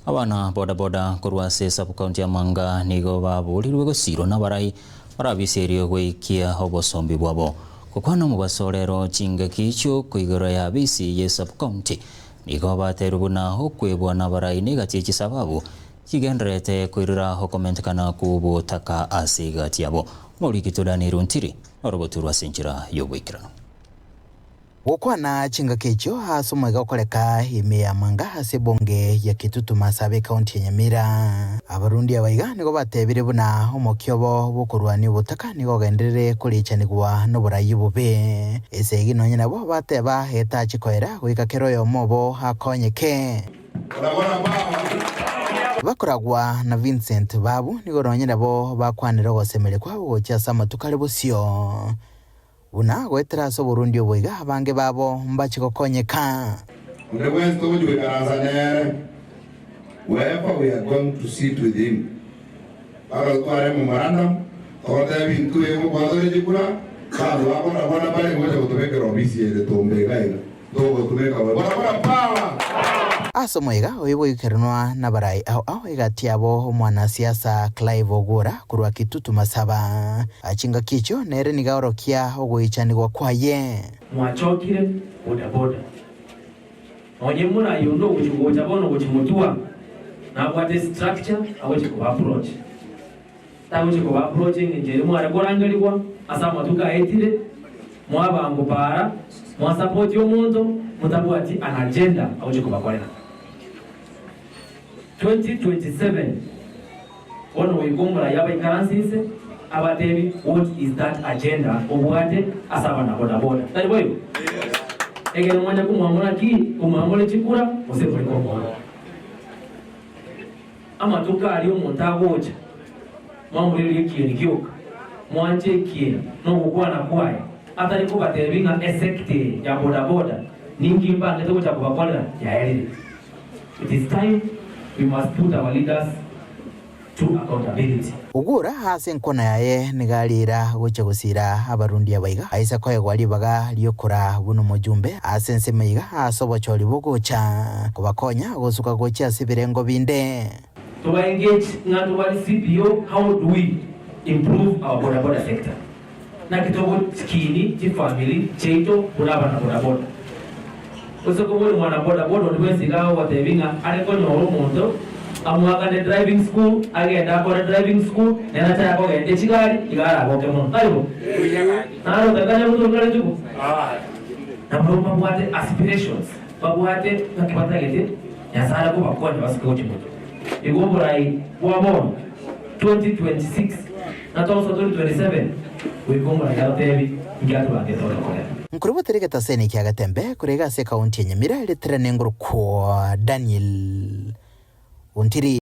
Abana boda boda korwa ase esabukaunti ya Manga nigo baborirwe gosirwa nabarai barabise erio goikia obosombi bwabo. Gokwana omobaso rero chingaki chiokoigorera ya abisi ye esabukaunti nigo baterwe buna okwebwa nabarai negati ye chisababu chigendererete koirera okomentekana kw'obotaka ase egati yabo. Omoriki Daniel Ontiri noro goturwa ase enchera y'oboikeranu. Gokwana chingaki echio ase omwega okoreka ime y'amanga ase ebunge ya Kitutu Masaaba ekaunti ya Nyamira. Abarundi aba iga nigo batebire buna omokia obo bw'okorwania obotaka nigo ogenderere korichanigwa noborai obobe. Esegi nonye nabo bateba etachi koera goika kera oyomo obo akonyeke. Bakoragwa na Vincent Babu nigo nonye nabo bakwanire ogosemeria kwabo gochia ase amatuko are bosio. Buna goetera ase oborundi obo iga abange babo mbache gokonyeka. Onde bwensi togochia goikaransa nere, wherever we are going to sit with him, mpaka totware ememorandum, togotebia intwe igo kwatore chikura, abanto ba boda boda mbare gocha gotobekera ofisi ere tombe iga iga, togotumeka bobe. Boda boda power! Ase omoyega oyo bw'ogoikeranwa nabarai ao ao egati yabo omwanasiasa Clive Ogura korwa Kitutu Masaba. Chingaki echio nere nigo aorokia ogoichanigwa kwaye. Mwachokire boda boda. Onye morayi onde ogochi gocha bono gochi motua nabwate estructure agochi koba approach. Tagochi koba approach engencho ere mware korangerigwa ase amatuko aetire, mwabango para, mwa support omonto motabwati an agenda agochi kobakorera. 2027 bono goika omorayi abaikaranse inse abatebi what is that agenda obwate ase abana boda boda. Tari boigo? Ekero mwanya komwamura ki? Komwamura chikura gose more komoa. Amatuko aria omonto agocha, mwamorereria ekieni gioka, mwanche ekieni nogokwana kwaye, atari kobatebia ng'a esecta eye ya bodaboda ninki mbangete gocha kobakorera yaerire. It is time we must put our leaders to accountability. Ogura ase enkwana yaye nigo ariira gochia gosiira abarundi aba iga, aise koegwa ribaga ri'okoraa buna omojumbe ase ensemo iga ase obochori bogocha kobakonya gosuka gochia ase ebirengo binde. Toba engage ng'a tobare CBO how do we improve our boda boda sector? Naki togochikini chifamiri chiaito buna abana boda boda? Gose kobori mwana boda boda onde bwensi iga agogotebi ng'a are konyora omonto amoakane driving school agende akore driving school nere achake kogenda echigari iga aragoke mono. Tari bo? Naro otakanya gotoka rituko? Nabarobwo mbabwate aspirations, babwate ng'aki batagete Nyasae are kobakonya basuke gochia motwe. Igo oborai bwa bono 2026 na togosoa 2027 goika omorai arotebi inki atobangete otokorera. Nkorobotera egetaseni kia Getembe korwa iga ase ekaunti ya Nyamira, ritirana engoro kwa Daniel Ontiri.